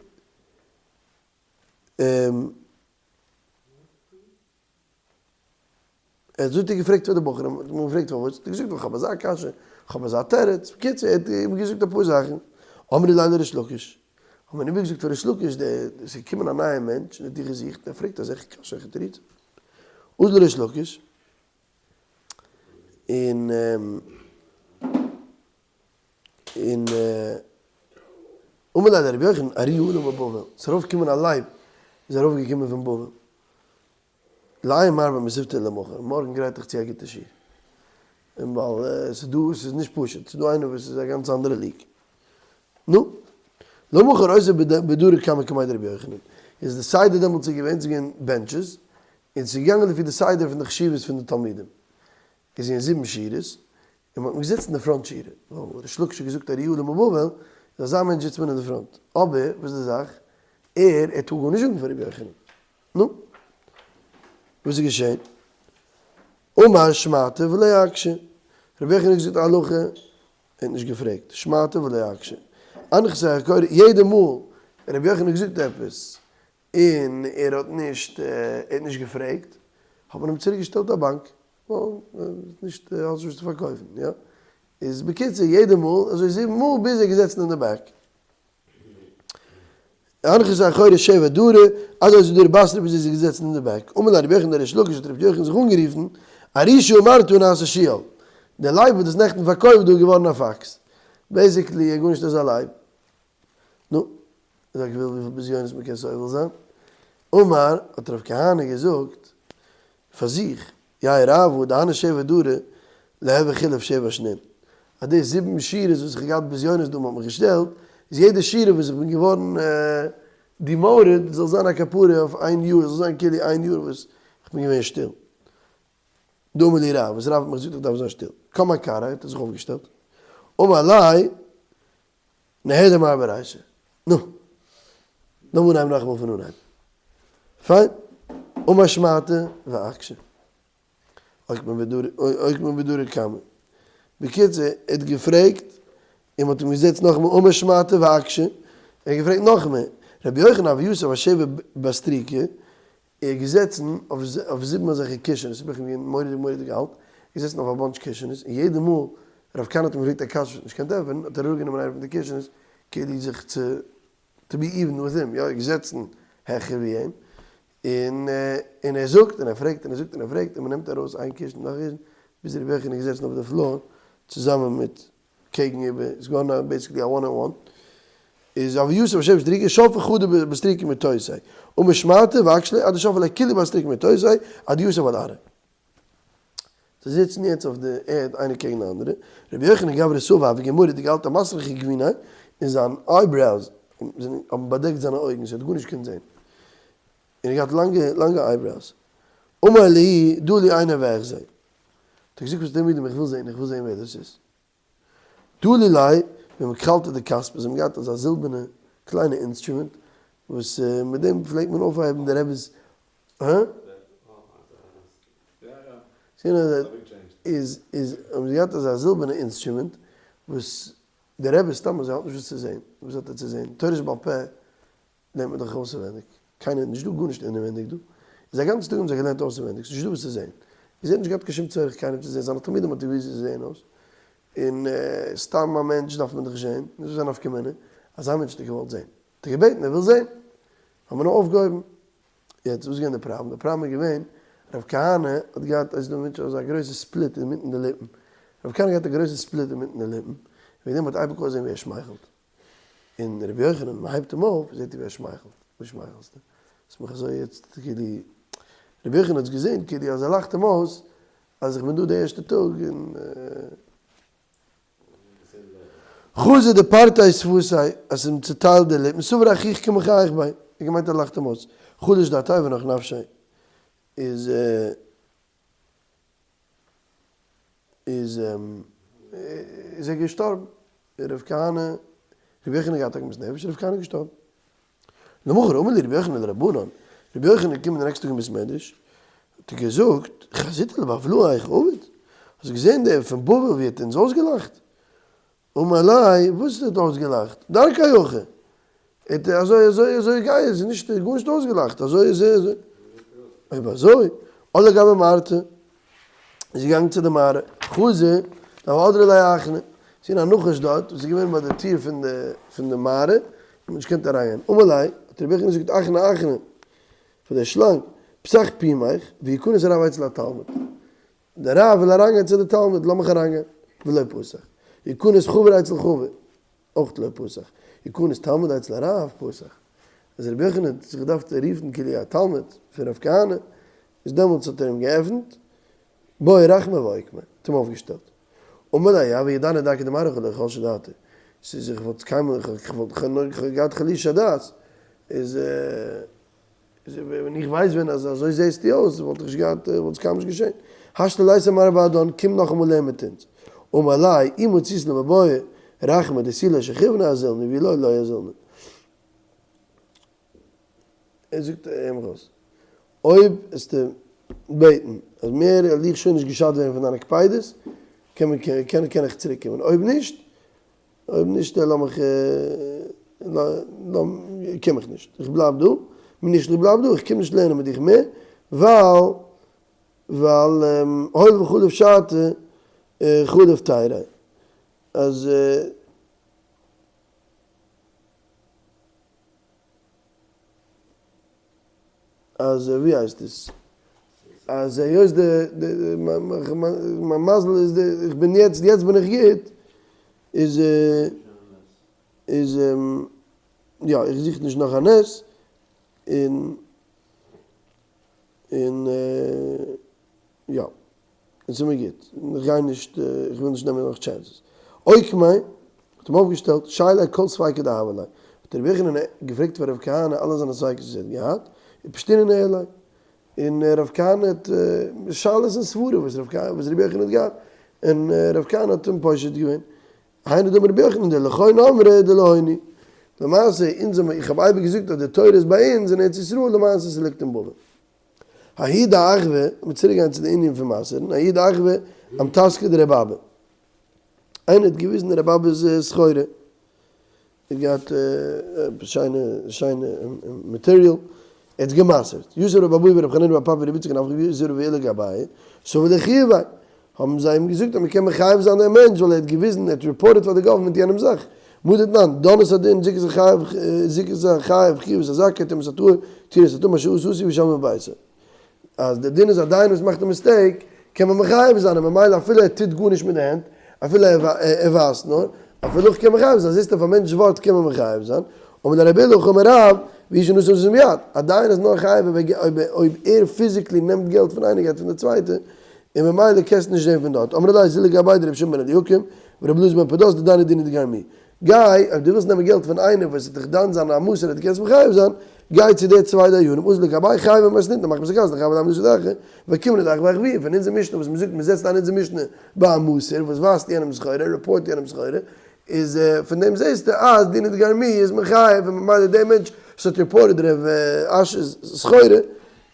[SPEAKER 1] ער האט זאגט ער געפרעגט פאר די בחורים, האט מען געפרעגט פארוואס, האט ער געזאגט איך האב אזא קשיא, איך האב אזא תירוץ, בקיצור ער האט איבערגעזאגט אפאר זאכן, אמרי ליה לריש לקיש, האט מען איבערגעזאגט פאר ריש לקיש, די עס איז געקומען א נייע מענטש און האט דיך געזוכט, ער פרעגט אזעלכע קשיא אזעלכע תירוצים, אזל ריש לקיש, און און אמר ליה לרבי יוחנן ארי עלה מבבל, ס'איז ארויפגעקומען א לייב, איז ארויפגעקומען פון בבל. לעיין מר במתיבתא למחר, מארגן גרייט איך צו א גוטע שיעור. און ווייל ס'איז דא, ס'איז נישט פשוט, ס'איז דא איינער וואס איז א גאנץ אנדערע league. נו. למחר אותיב בדרא קמא קמיה דרבי יוחנן. איז די סדר דעמאלטס איז געווען, ס'איז געווען benches, און ס'איז געגאנגען לפי די סדר פון די חשיבות פון די תלמידים. איז געווען זיבן שורות, און מ'האט אים געזעצט אין די front שורה. ווייל ריש לקיש האט געזאגט ארי עלה מבבל, איז אזא מענטש זיצט מען אין די front. אבער, וואס איז די זאך? ער, ער טאר גארנישט זאגן פאר רבי יוחנן. נו, וואס איז געשען? אמר שמעתא ולא אקשי. רבי יוחנן האט געזאגט א הלכה, ער האט נישט געפרעגט, שמעתא ולא אקשי. אנחתיה הקורא, יעדע מאל רבי יוחנן האט געזאגט עפעס, און ער האט נישט, ער האט נישט געפרעגט, האט מען אים צוריק געשטעלט א באנק, ווייל נישט, האסט נישט וואס צו פארקויפן, יא? איז בקיצור, יעדע מאל, אזוי זיבן מאל, ביז ער איז געזעצן אין די back. אנחת אחורי שבע דרי, עד אז דער בתרא ביז זי איז געזעצן אין די back. אמר ליה רבי יוחנן לריש לקיש האט רבי יוחנן זיך אנגערופן, ארי שאמרת נעשה שועל. דער לייב וואס דו האסט נעכטן פארקויפט דא איז געווארן א פאקס. basically ער גארנישט אזא לייב. נו, איז א גבול וויפיל בזיונות מען קען סובל זיין. אמר, האט רב כהנא געזאגט פאר זיך, יהא רעוא דהני שבע דרי ליהוי חילוף שבע שנין, אז די זיבן שורות וואס איך האב געהאט בזיונות דא מען האט מיך געשטעלט, איז יעדע שורה וואס איך בין געווארן demoted זאל זיין א כפרה אויף איין יאר, זאל זיין כאילו איין יאר וואס איך בין געווען שטיל. דאמר לי רב, וואס רב האט מיך געזאגט איך דארף זיין שטיל. קם אכרעיה, האט ער זיך אויפגעשטעלט. אמר ליה, נהדר מר ברישא. נו. לאמיר אנהייבן נאכאמאל פון אנהייב. פיין. אמר שמעתא ואקשי. אוקימא בדרא קמא. בקיצור, ער האט געפרעגט, און מ'האט אים געזעצט נאכאמאל אמר שמעתא ואקשי. ער האט געפרעגט נאכמער. רבי יוחנן הוה יתיב אשבע בסטריקי, ער איז געזעצן אויף זיבן אזעלכע קישענעס, איז געווען מורא'דיג מורא'דיג אלט, געזעצן אויף א bunch קישענעס, און יעדע מאל רב כהנא האט אים געפרעגט א קשיא וואס האט נישט געקענט ענטפערן, האט ער אראפגענומען איינע פון די קישענעס, כאילו זיך צו to be even with him, יא, ער איז געזעצן העכער ווי אים, און און ער זאגט און ער פרעגט און ער זאגט און ער פרעגט, און מען נעמט ארויס איין קישן נאך קישן, ביז רבי יוחנן איז געזעצן אויף די floor צוזאמען מיט קעגן איבער, איז געווארן א basically א one on one, איז הוה יתיב אשבע בסטריקי שלפא חדא בסטריקא מתותיה, אמר שמעתא ואקשי ליה עד דשלפא ליה כולהו בסטריקי מתותיה עד דיתיב על ארעא. זיי זיצן יעצט אויף די ערד איינער קעגן די אנדערע, רבי יוחנן גברא סבא הוה מורא'דיג אלט אמסרחי גוויניה, און זיין eyebrows האבן באדעקט זיינע אויגן, ס'האט גארנישט געקענט זען, און ער האט געהאט לאנגע לאנגע eyebrows, אמר להו דלו עיני ואחזי, האט ער געזאגט פאר די תלמידים איך וויל זען, איך וויל זען ווער דאס איז. דלו ליה במכחלתא דכספא, זיי האבן געהאט אזא זילבערנע קליינע instrument וואס מיט דעם פלעגט מען אויפהייבן די רבי'ס, הא? איז איז האבן זיי געהאט אזא זילבערנע instrument וואס די רבי סתם אזוי האט נישט וואס צו זען, וואס האט ער צו זען? תורה שבעל פה לערנט מען דאך אויסערווענדיג, קיינער, נישט דא גארנישט אינעווענדיג דא, איז א גאנצן טאג האבן זיי געלערנט אויסערווענדיג, ס'נישט דא וואס צו זען, איז ער האט נישט געהאט קיין שום צורך קיינעם צו זען, זיינע תלמידים האט ער געוואוסט ווי זיי זעען אויס, און סתם א מענטש דארף מען דאך זען, נישט וואס איז א נפקא מינה, אזא מענטש האט ער געוואלט זען, האט ער געבעטן ער וויל זען, האט מען אים אויפגעהויבן, יעצט וואס איז געווען די פראבלעם, די פראבלעם איז געווען, רב כהנא האט געהאט אויס דעם מענטש אזא גרויסע split אינמיטן די ליפן, רב כהנא האט געהאט א גרויסע split אינמיטן די ליפן, וועגן דעם האט אייביג אויסזען ווי ער שמייכלט. און רבי יוחנן, מען הייבט אים אויף, זעט ער ווי ער שמייכלט. וואס שמייכלסטו? האסט מיך אזוי יעצט כאילו. רבי יוחנן האט עס געזען כאילו אז ער לאכט אים אויס אז איך בין דא די ערשטע טאג און. חזא דפרטיה שפתיה, אז ס'איז אים צוטיילט די ליפן, סבר אחיך קמחייך ביה, ער האט געמיינט ער לאכט אים אויס. חלש דעתיה ונח נפשיה, איז. איז איז ער געשטארבן, רב כהנא, רבי יוחנן האט געהאט עגמת נפש, רב כהנא איז געשטארבן. למחר אמר להו רבי יוחנן לרבנן, רבי יוחנן איז געקומען די נעקסטע טאג אין בית מדרש, האט ער געזאגט, חזיתו לבבלאי היכי עביד, האסט געזען דער פון בבל ווי ער האט אונז אויסגעלאכט? אמר ליה, וואס האט ער אויסגעלאכט? דרכיה הכי! האט ער אזוי אזוי אזוי גיי עס איז נישט גארנישט אויסגעלאכט אזוי אזוי אזוי אויב אזוי על לגבי מערתא איז געגאנגען צו די מערה חזא דהוה אדרי ליה אחנא זעהן א נחש דארט וואס איז געווען ביי די טיר פון די פון די מערה און מען האט נישט געקענט אריינגיין אמר ליה האט רבי יוחנן געזאגט אחנא אחנא פאר די שלאנג פתח פומך ויכנס הרב אצל התלמיד דער רב וויל אריינגיין צו די תלמיד, לאמיך אריינגיין, ולא פתח. יכנס חבר אצל חבר, אויך לא פתח. יכנס תלמיד אצל הרב, פתח. אז רבי יוחנן האט זיך געדארפט רופן כאילו א תלמיד פון רב כהנא, איז דעמאלטס האט ער אים געעפנט, בעי רחמי ואוקמיה, האט אים אויפגעשטעלט. אמר ליה, הוה ידענא דרכא דמרא לא חלשא דעתי, ס'איז איך וואלט קיינמאל, איך וואלט נאר געהאט חלישת הדעת, איז. ווען איך ווייס ווען אז אזוי זעהסטו אויס וואלט איך נישט געהאט וואלט עס קיינמאל נישט געשעהן. השתא ליתיב מר בהדן קום נאכאמאל לערן מיט אונז. אמר ליה אי מצית למבעי רחמי דאתי לא שכיבנא אזילנא ואי לא לא אזילנא. ער זאגט אים ארויס אויב וועסטו בעטן אז מער וועל איך שוין נישט געשאדט ווערן פון דיינע קפידות קען מען קען איך צוריק קומען אויב נישט אויב נישט לאמיך קום איך נישט, איך בלייב דא, נישט איך בלייב דא, איך קום נישט לערנען מיט דיך מער, ווייל ווייל הואיל וחלף שעתא חלף תירא, אז. אז ווי הייסט עס? אז היות די די מיין מזל איז די איך בין יעצט יעצט בין איך גוט איז איז יא איך זוך נישט נאך א נס און און יא. און ס'איז מיר גוט, און איך גיי נישט, איך וויל נישט נעמען נאך chances. אוקימיה האט אים אויפגעשטעלט, שייליה כל ספיקא דהוה ליה, האט רבי יוחנן געפרעגט פאר רב כהנא אלע זיינע ספיקות וואס ער האט געהאט, ופשטינהו ניהליה, און רב כהנא האט שאלות און סברה וואס רב כהנא וואס רבי יוחנן האט געהאט, און רב כהנא האט אים פושט געווען. היינו דאמר רבי יוחנן דלכאן אמרי דלהוני, למעשה אונז האבן, איך האב אייביג געזאגט אז די תורה איז ביי אונז אין ארץ ישראל, למעשה ס'ליגט אין בבל. ההוא דאחוה, לאמיר צוריק גיין צו די ענין פון מעשר'ן, ההוא דאחוה אמתסקא דר' אבא. איינער האט געוויזן ר' אבא'ס סחורה, ער האט געהאט עפעס שיינע שיינע material, ער האט עס גע'מסר'ט. יתיב ר' אבהו ור' חנינא בר פפא ור' יצחק נפחא יתיב ר' עולא גבייהו, סבור לחיוביה, האבן זיי אים געזאגט אז מען קען מחייב זיין דעם מענטש ווייל ער האט געוויזן, ער האט reported פאר די government יענעם זאך. מהא דתנן, דן את הדין, זכות החייב, זכות החייב, חיוב את הזכאי, טומאת הטהור, טהרת הטמא, שעשה עשוי ושלמו ביתו. אז דער דין איז א דיין וואס מאכט א mistake, קען מען מחייב זיין און ממילא אפילו ער טוט גארנישט מיט די הענט, אפילו ער ווייזט נאר, אפילו איך קען מחייב זיין, זעסט אויף א מענטש'ס ווארט קען מען מחייב זיין, אמר ליה רבי אילעא אמר רב, והוא שנתן מעות ביד, א דיין איז נאר חייב אויב ער physically נעמט געלט פון איינער געבט פון די צווייטע, און ממילא קענסטו נישט זען פון דארט, אמרי ליה זיל לגבי דרבי שמעון בן אליקים ורבי אלעזר בן פדת דדייני דינא דגרמי, גיי, אויב דו ווילסט נעמען געלט פון איינער וואס וועט דיך דן זיין א מסור אז דו קענסט מחייב זיין, גיי צו די צוויי דיינים, אזל לקמיה חייביה במתניתין מחמת הגזלן חייביה להימנותא דאחרא, ואוקימנא דאחוה אחוינא, פון אונזער משנה וואס מ'זאגט מ'זעצט איין אונזער משנה ביי א מסור וואס ווייזט יענעם סחורה, report יענעם סחורה, איז פון דעם זעסטו אז דינא דגרמי איז מחייב און ממילא דער מענטש וואס האט reported ר' אשי'ס סחורה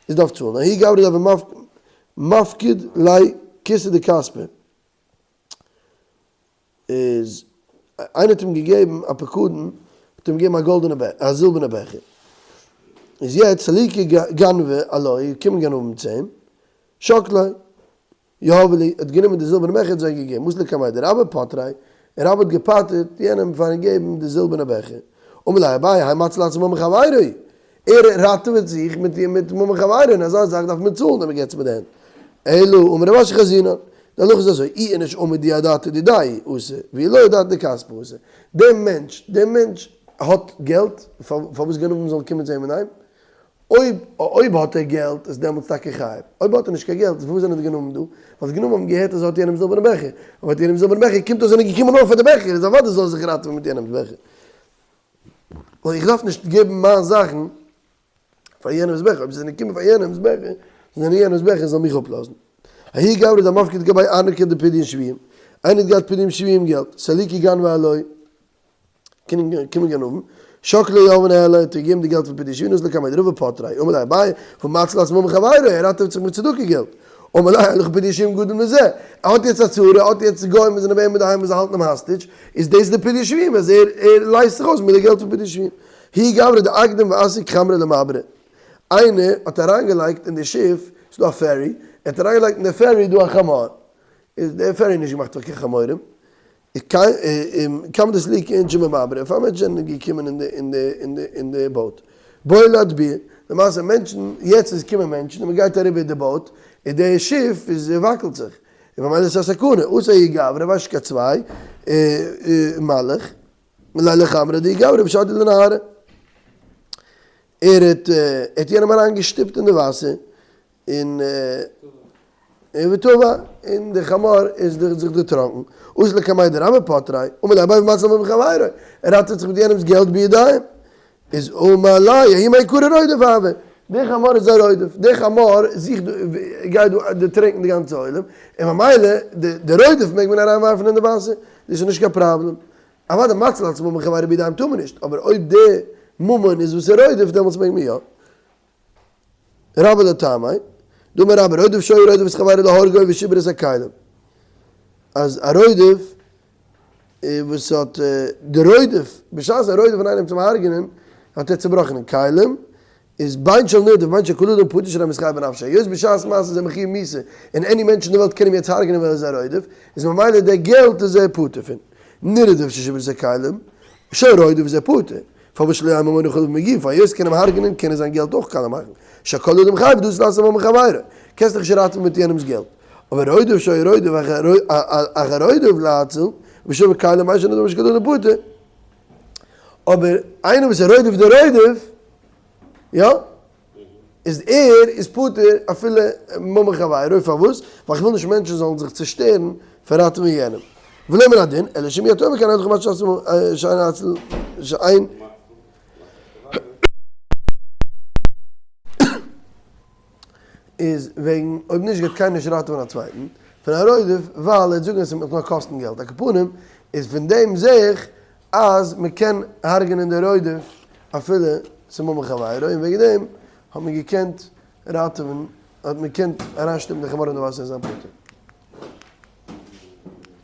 [SPEAKER 1] איז דארף צאלן, ההוא גברא דהוה מפקיד ליה כסא דכספא איז איינער האט אים געגעבן א פקדון האט אים געגעבן א גאלדענע א זילבערנע בעכער איז יעצט סליקו גנבי עילויה קומען גנבים צו אים שקליה יהביה להו האט גענומען די זילבערנע בעכער האט זיי געגעבן אתא לקמיה דרבה פטריה און רבה האט געפטר'ט יענעם פארן געבן די זילבערנע בעכער אמר ליה אביי האי מציל עצמו ממון חברו ער ראטעוועט זיך מיט מיט ממון חברו און אזא זאך דארף מען צאלן אויב מען געבט עס מיט די הענט. אלא אמר רב אשי חזינן, די הלכה איז אזוי, אי איניש אמר דידעתיה דידיה אסור, ואי לא אדעתיה דכספיה אסור. דער מענטש, דער מענטש האט געלט, פארוואס גנבים זאלן קומען צו אים אינדערהיים? אויב אויב האט ער געלט איז דעמאלטס טאקע חייב, אויב האט ער נישט קיין געלט וואו זענען די גנבים דא? ווייל די גנבים האבן געהערט אז ער האט יענעמ'ס זילבערנע בעכער, אויב האט יענעמ'ס זילבערנע בעכער קומט אויס זענען געקומען נאר פאר די בעכער, איז אוודאי זאל ער זיך ראטעווען מיט יענעמ'ס בעכער. ווייל איך דארף נישט געבן מיין זאכן פאר יענעמ'ס בעכער, אויב זיי זענען געקומען פאר יענעמ'ס בעכער, זענען יענעמ'ס בעכער זאל מיך אפלאזן. ההוא גברא דמפקיד גביה ארנקא דפדיון שבויים, איינער האט געהאט פדיון שבויים געלט, סליקו גנבי עילויה, קומען גנבים, שקליה יהביה ניהליה, האט ער געגעבן די געלט פאר פדיון שבויים, אתא לקמיה דרבא פטריה, אמר ליה אביי, והא מציל עצמו ממון חברו, ער ראטעוועט זיך מיט צדקה געלט. אמר ליה הילכך פדיון שבויים גדול מזה, ער האט יעצט א צרה, ער האט יעצט גוים וואס זענען ביי אים אינדערהיים וואס זיי האלטן אים hostage, איז דאס די פדיון שבויים אז ער ער לייזט זיך אויס מיט די געלט פון פדיון שבויים. ההוא גברא דאקדים ואסיק חמרא למברא, איינער האט אריינגעלייגט אין די שיף, ס'איז דא א ferry, ער האט אריינגעלייגט אין די ferry דא א חמור, איז די ferry נישט געמאכט פאר קיין חמורים, כמה דסליקו אינשי במברא, אפאר מענטשן זענען געקומען אין די אין די אין די אין די boat, בעו לאטבועי, למעשה מענטשן, יעצט איז קומען מענטשן און מען גייט אריבער די boat, און די שיף איז וואקלט זיך, און ממילא איז עס א סכנה, אתא ההוא גברא ואשכצביה מלח ליה לחמרא דההוא גברא ושדייה לנהרא, ער האט ער האט יענעם אריין געשטופט אין די וואסער, און און וטבע, און דער חמור איז זיך דערטראנקן, אתא לקמיה דרבה פטריה, אמר ליה אביי מציל ממון חברו, ער ראטעוועט זיך מיט יענעמס געלט בידיים, איז אמר ליה ההוא מעיקרא רודף הוה, דער חמור איז א רודף, דער חמור זוכט דא, גייט דא דערטרענקן די גאנצע עולם, און ממילא די רודף מעג מען אריין ווארפן אין די וואסער, דאס איז נישט קיין פראבלעם, אוודאי מציל עצמו ממון חברו בידיים טאר מען נישט, אבער אויב די ממון איז וואס ער רודף דעמאלטס מעג מען יא. רבה לטעמיה, דאמר רבה רודף שהיה רודף את חברו להורגו ושיבר את הכלים, אז א רודף וואס האט די רודף, בשעת א רודף פון איינעם צום הרג'נען האט ער צובראכענע כלים, איז בין של נרדף בין של כל אדם פטור שהרי מתחייב בנפשו, היות בשעת מעשה איז ער מחויב מיתה און any מענטש אין די וועלט קען אים יעצט הרג'נען ווייל ער איז א רודף, איז ממילא די געלט איז ער פטור פון. נרדף ששיבר את הכלים, של רודף איז ער פטור. פארוואס שלא יהא ממונו חלף מגופו, היות קען אים הרג'נען קען ער זיין געלט אויך קאלע מאכן, שכל אדם חייב דאס להציל ממון חברו, קענסט דיך נישט ראטעווען מיט יענעמ'ס געלט, אבער רודף שהיה רודף אחר רודף להציל, ושבר כלים מה שאין אדם שכל אדם פטור, אבער איינער וואס איז רודף די רודף, יא? איז ער איז פטור אפילו ממון חברו, פארוואס? ווייל איך וויל נישט מענטשן זאלן זיך צושטערן פון ראטעווען יענעם. ולא מן הדין, אלא שאם יתום מכאן עד חמת שאין אצל שאין איז וועגן אויב נישט גייט קיינער נישט ראטעווען א צווייטן פון א רודף ווייל ער וועט זאגן עס וועט מיך נאר קאסטן געלט, על כל פנים איז פון דעם זעה איך אז מען קען הרג'נען די רודף אפילו ס'ממון חברו און וועגן דעם האט מען געקענט ראטעווען האט מען געקענט אריינשטופן די חמור אין די וואסער און זיין פטור.